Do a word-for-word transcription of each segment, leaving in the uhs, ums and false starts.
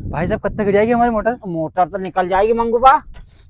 भाई साहब, कब तक हिड़ जाएगी हमारी मोटर? मोटर तो निकल जाएगी मंगू बा,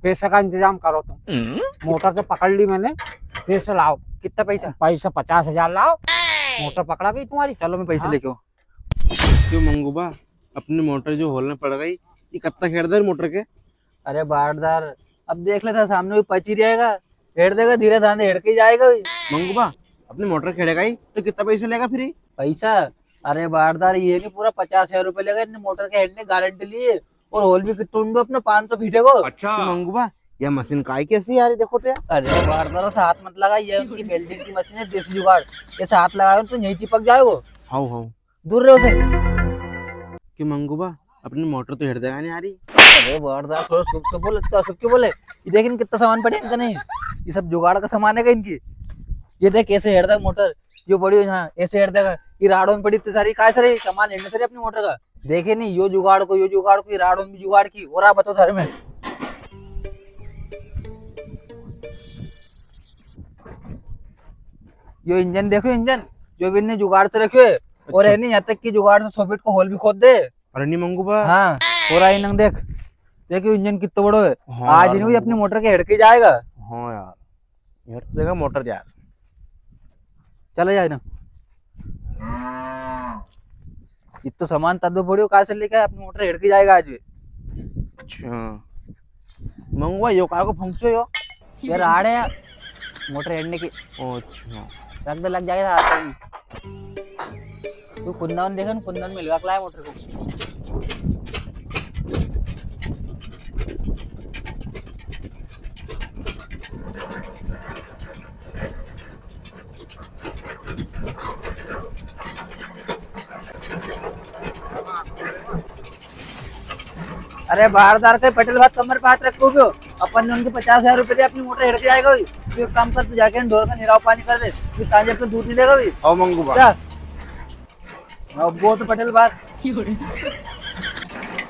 पैसा का इंतजाम करो तुम। हम्म। मोटर तो पकड़ ली मैंने, पैसा लाओ। कितना पैसा? पैसा पचास हजार लाओ, मोटर पकड़ा गई तुम्हारी। चलो, मैं पैसे हाँ। लेके आऊँ। क्यों मंगू बा, अपनी मोटर जो होल में पड़ गई, ये कब तक हेड़ दे मोटर के? अरे बारदार, अब देख लेता, सामने कोई पची रहेगा, हेड़ देगा, धीरे धांधे हेड़ के ही जाएगा भी। मंगू बा, अपनी मोटर हेड़ेगा ही तो कितना पैसा लेगा फिर ये? पैसा? अरे बारदार, ये नहीं, पूरा पचास हजार रुपये लेगा इन्हें मोटर के हेड़ने गारंटी लिए, और होल भी कितना ऊंडो अपने पाँच सौ फीटे को। अच्छा। तो मंगू बा, ये मशीन काय कैसी यार, देखो तो यार। अरे बारदार, उसे हाथ मत लगा, ये उनकी वेल्डिंग की मशीन है, देसी जुगाड़। ऐसे हाथ लगाओ तो यहीं चिपक जाएगो। How, how. दूर रहो उसे। कि मंगू बा, अपनी मोटर तो हेड़ देगा नहीं आ रही। अरे बारदार, थोड़ा शुभ शुभ बोले, तो अशुभ क्यों बोले? ये देख, इन कितना सामान पड़े इनका नहीं, ये सब जुगाड़ का सामान है इनकी। ये देख, कैसे हेड़ देगा मोटर, जो पड़ी हो यहाँ, ऐसे हेड़ देगा। ये राडों पड़ी इतनी सारी, काय सर, ये सामान हेड़ने सर अपनी मोटर का। देखे नहीं, यो जुगाड़ को, यो जुगाड़ को, ये राडों भी जुगाड़ की। और आप बताओ थारे में। यो इंजन देखो, इंजन, जो भी इनने जुगाड़ से रखे है। और अच्छा। है नहीं, यहाँ तक कि जुगाड़ से सौ फीट को होल भी खोद दे। अरे नहीं मंगू बा। हाँ, और आई नंग देख, देखियो इंजन कितना बड़ो है। हाँ आज यार, नहीं हुई मंगू अपनी बा। मोटर के हेड़ के जाएगा। हाँ यार, हेड़ तो देगा मोटर यार। चले जाए ना, इतना सामान तब पड़ियो, कहाँ से लेके आए? अपनी मोटर हेड़ के जाएगा आज भी। अच्छा। मंगू बा, यो काय को फंक्शन यो? ये राड है मोटर हेड़ने की। अच्छा। रख दे, लग जाएगा हाथ में। तू कुंदन देखे ना, कुंदन मिलवा के लाए मोटर को। अरे बारदार के पटेल बात कमर पे हाथ रख के उबे हो। अपन ने उनके पचास हजार रुपए दिए, अपनी मोटर हेड़ के जाएगा भाई। तू एक काम कर, तू जाके इन ढोर का निराव पानी कर दे, तू सांझे अपने दूध नहीं देगा भाई। आओ मंगू बा। जा। अब वो तो पटेल बात।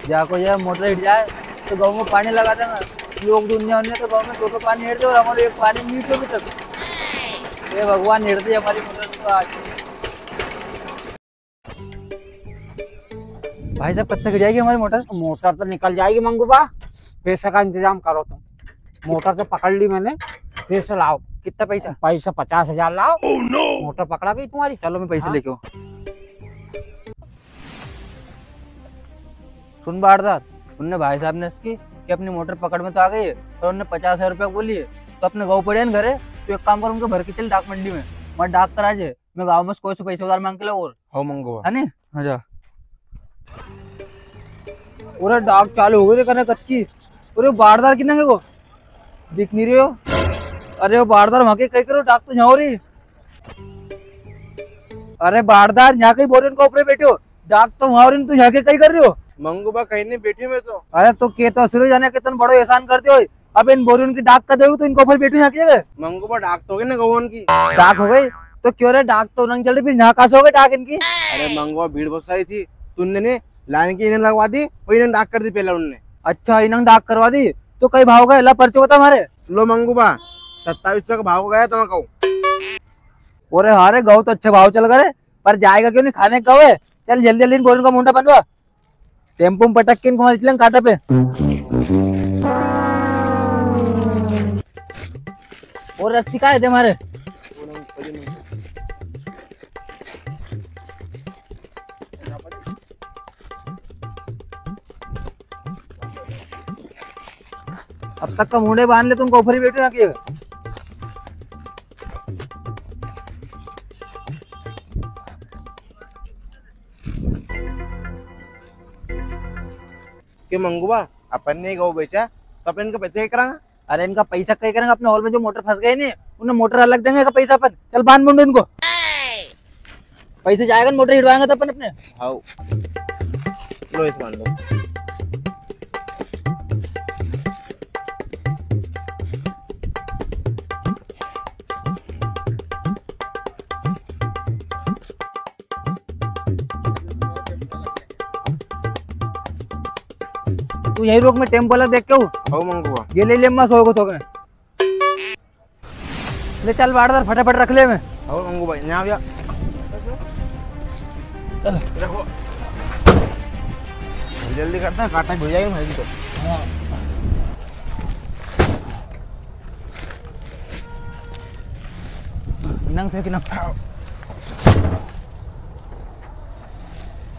जाको ये मोटर हेड़ जाए तो गाँव में पानी लगा देगा। लोग दुनिया होने तो गाँव में दो दो पानी हेड़ दे और हमारे एक पानी मीठ हो भी तक। हे भगवान, हेड़ दी हमारी मोटर तो आज। भाई साहब, कब तक हेड़ जाएगी हमारी मोटर? मोटर तो निकल जाएगी मंगू बा, पैसा का इंतजाम करो तुम। मोटर तो पकड़ ली मैंने, पैसा लाओ। कितना पैसा? पैसा पचास हजार लाओ। Oh no! मोटर पकड़ा गई तुम्हारी। चलो, मैं पैसे हाँ। लेके आऊँ। सुन बारदार, उनने भाई साहब ने इसकी कि अपनी मोटर पकड़ में तो आ गई है, पर उनने पचास हजार रुपया बोली है, तो अपने गाँव पड़े हैं घरे, तो एक काम कर, उनके भर के चल डाक मंडी में, मैं डाक करा जे, मैं गाँव में कोई से पैसे उधार मांग के लाऊं और। हो मंगू बा। है नी? हाँ जा। अरे डाक चालू हो गई रे कने कच्ची। अरे बारदार किन्ना के को दिख नहीं रहे हो। अरे वो बारदार वहाँ के कई करो, डाक तो यहाँ हो रही। अरे बारदार, यहाँ कई बोरियन का ऊपर बैठे हो, डाक तो वहाँ हो रही, तू यहाँ के कई कर रहे हो? मंगू बा, कहीं नहीं बैठी मैं तो। अरे तो के तो असुर जाने के तन बड़ो एहसान कर दियो। अब इन बोरियन की डाक कर दोगे तो इनको ऊपर बैठो यहाँ की जगह। मंगू बा, डाक तो हो गई ना गौवन की। डाक हो गई? तो क्यों रे, डाक तो उन्हें चल रही, फिर यहाँ कहाँ से हो गई डाक इनकी? अरे मंगू बा, भीड़ बहुत सारी थी, तुमने ने लाइन की इन्हें लगवा दी और इन्हें डाक कर दी पहले उनने। अच्छा, इन्हें डाक करवा दी, तो कई भाव गए? ला पर्चो बता मारे। लो मंगू बा, सत्ताईस सौ का भाव गया तुम्हें कहूँ। अरे हाँ रे, गऊ तो अच्छे भाव चल गए, पर जाएगा क्यों नहीं, खाने का गऊ है। चल जल्दी जल्दी इन बोरियन का मुंडा बनवा। टेम्पो में पटक के इनको मार इतने काटा पे। और रस्सी का है दे मारे। अब तक का मुंडे बांध ले, तुमको ऊपर ही बैठे रखिए। क्यों मंगू बा, अपन ने गऊ बेचा तो अपन इनका पैसा क्या करा? अरे इनका पैसा क्या करेंगे? अपने हॉल में जो मोटर फंस गई नी, उन्हें मोटर अलग देंगे का पैसा अपन। चल बांध मुंडो इनको। पैसे जाएगा ना, मोटर हिड़वाएंगे तो अपन अपने। हाउ। लो इस बांध लो। तू यही रोक, मैं टेम्पो वाला देख के हूँ। हाउ मंगू बा। ये ले ले अम्मा सौ को तो के। ले चल बारदार, फटाफट रख ले मैं। हाउ मंगू बा, यहाँ आ गया। चल। रखो। जल्दी करता, कांटा भिड़ जाएगा भाई तो। इनांग फेंक, इनांग।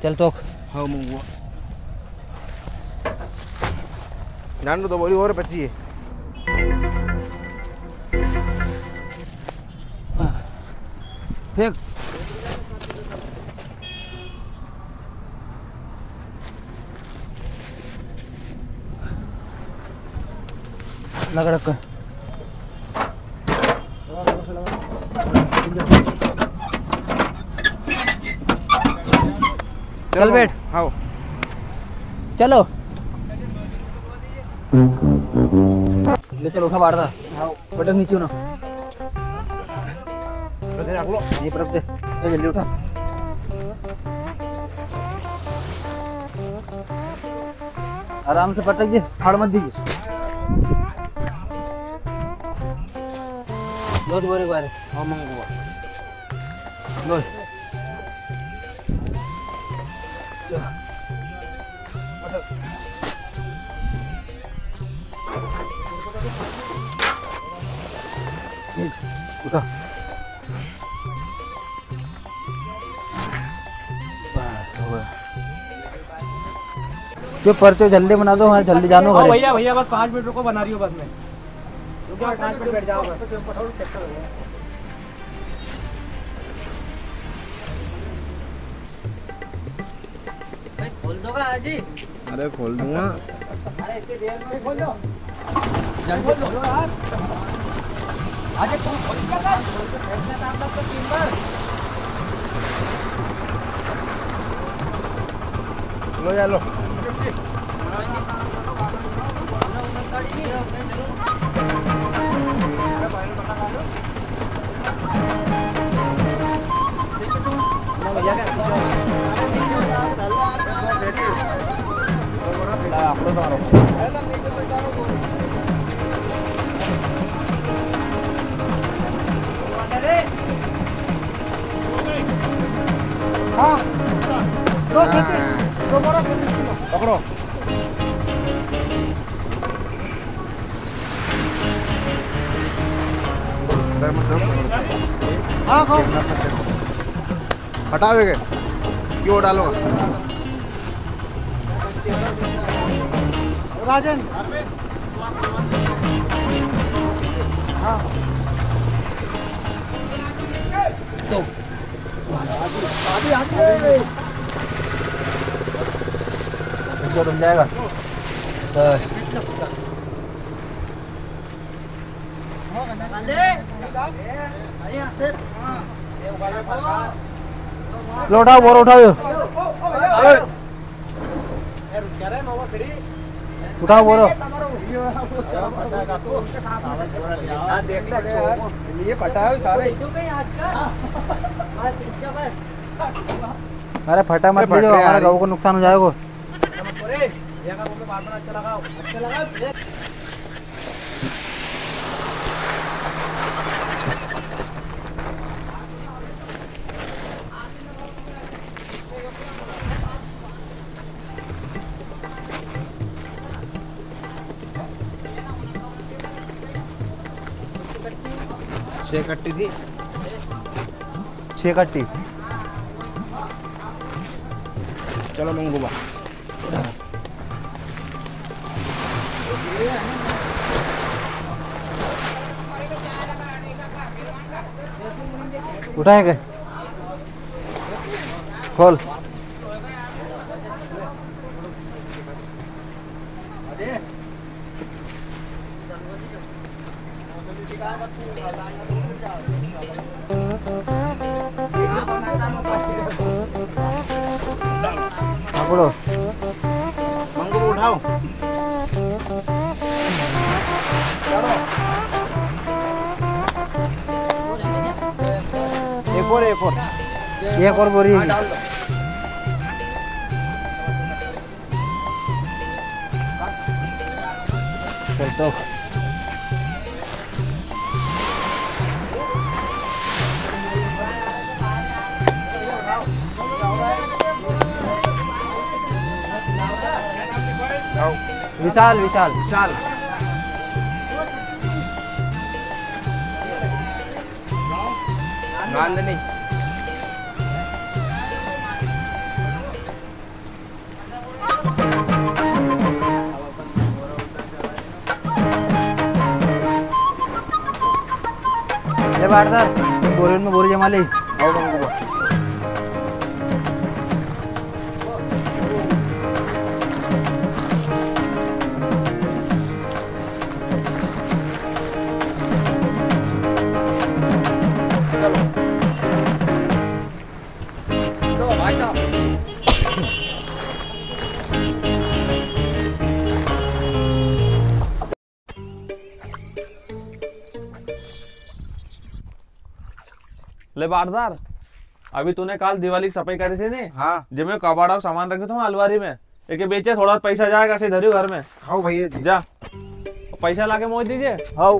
चल तो। हाँ, मंगुआ। नानू तो बोरी और बची है। फेंक। लगड़क। चल बैठ। हाँ। चलो। ले चलो, उठा बाढ़ दा। हाँ। पटक नीचे ना। पटक दे, रख लो। ये पटक दे। ए, जल्दी उठा। आराम से पटक दे, फाड़ मत दीजिए। लो, दोबारा एक बार। हाँ, मंगवा। लो। उठा। जो पर्चो जल्दी बना दो, हमारे जल्दी जानो हाँ घरे। भैया, भैया, बस पाँच मिनट रुको, बना रही हूँ बस मैं। रुको, पाँच मिनट बैठ जाओ बस। भाई, खोल दोगा आज ही? अरे, खोल दूंगा। अरे, इतनी देर में खोल दो। जल्दी खोलो यार। अरे, तुम खोल क्या कर? खोल के फेंकना था हम लोग को तीन बार। लो यार, लो। हाँ, दो सैंतीस, दो बोरा सैंतीस किलो। पकड़ो। हाँ, हाँ। हटावे के? क्यों डालो? राजन। हाँ। तो। अभी, अभी, अभी। रुक जाएगा। बस। लो, उठाओ, बोरो उठाओ यो। उठाओ बोरो। ये फटा है सारे। अरे फटा मत लीजो, हमारे गाँव को नुकसान हो जाएगो। छह कट्टी थी। छह कट्टी। चलो मंगू बा। उठाए के? खोल। पकड़ो। मंगू उठाओ। एक और, एक और। एक और बोरी। हाँ, डाल दो। चल तो। विशाल, विशाल। विशाल। गांध नहीं। ले बाटदार, बोरियन में बोरी जमा ले। आओ मंगू बा। ले बाटदार, अभी तूने काल दिवाली की सफाई करी थी नी? हाँ। जिमे कबाड़ा को सामान रखे थे अलमारी में, एके बेचे, थोड़ा पैसा जाएगा, ऐसे धरियो घर में। हाँ भैया जी। जा, पैसा लाके मोज दीजे। हाँ।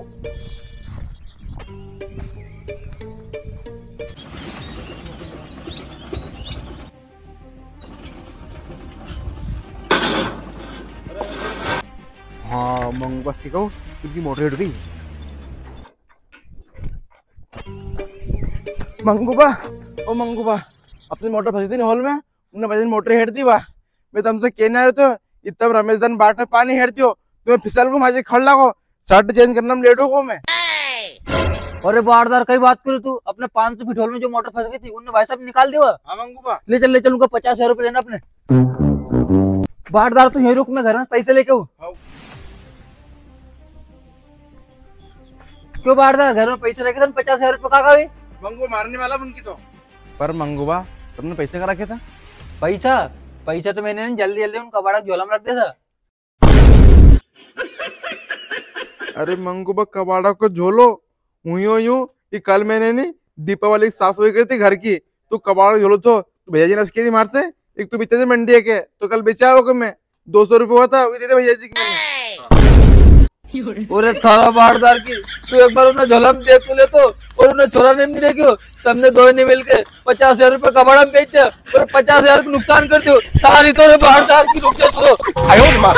हाँ, मंगू बा से कहो, उनकी मोटर हट गई। मंगू बा, ओ मंगू बा, अपनी मोटर फंसी थी ना हॉल में, उनने वजन मोटर हेड दी बा। मैं तुमसे कहना रहे तो, इतना रमेश दन बाट में पानी हेड दियो, तुम्हें फिसल को माजे खड़ लागो, शर्ट चेंज करने में लेट होगो मैं। अरे बाटदार, कई बात करूँ तू, अपने पाँच सौ फीट हॉल में जो मोटर फंस गई थी, उनने भाई साहब निकाल दियो। हाँ मंगू बा। ले चल, ले चल, उनका पचास हजार रुपये लेना अपने। बाटदार, तू यहीं रुक, मैं घर में पैसे लेके हूँ। हाँ। क्यों बाटदार, घर में पैसे रखे थे पचास हजार रुपये, कहाँ गए? मंगू मारने वाला उनकी तो। पर मंगू बा, तुमने पैसे कहाँ रखे था? पैसा? पैसा तो मैंने जल्दी जल्दी उन कबाड़ा के झोला में रख दिया था। अरे मंगू बा, कबाड़ा को झोलो, यूं यूं कि कल मैंने नी दीपावली की साफ सफाई करी थी घर की, तू कबाड़ा को झोलो तो, तू भैया जी ने असके नी मारते, एक तो बेचा थे मंडी के, तो कल बेचा होगा मैं, दो सौ रुपये हुआ था, वो दे दे भैया जी की मैंने। अरे थारा बाटदार की, तू एक बार उन्हें झोलम देख तो ले तो, और उन्हें छोरा ने नी देखियो, तमने दोई ने मिलके पचास हजार रुपये कबाड़ा में बेच दिया और पचास हजार को नुकसान कर दियो। थारी तो रे बाटदार की, रुक जा तू। आयो रे माँ।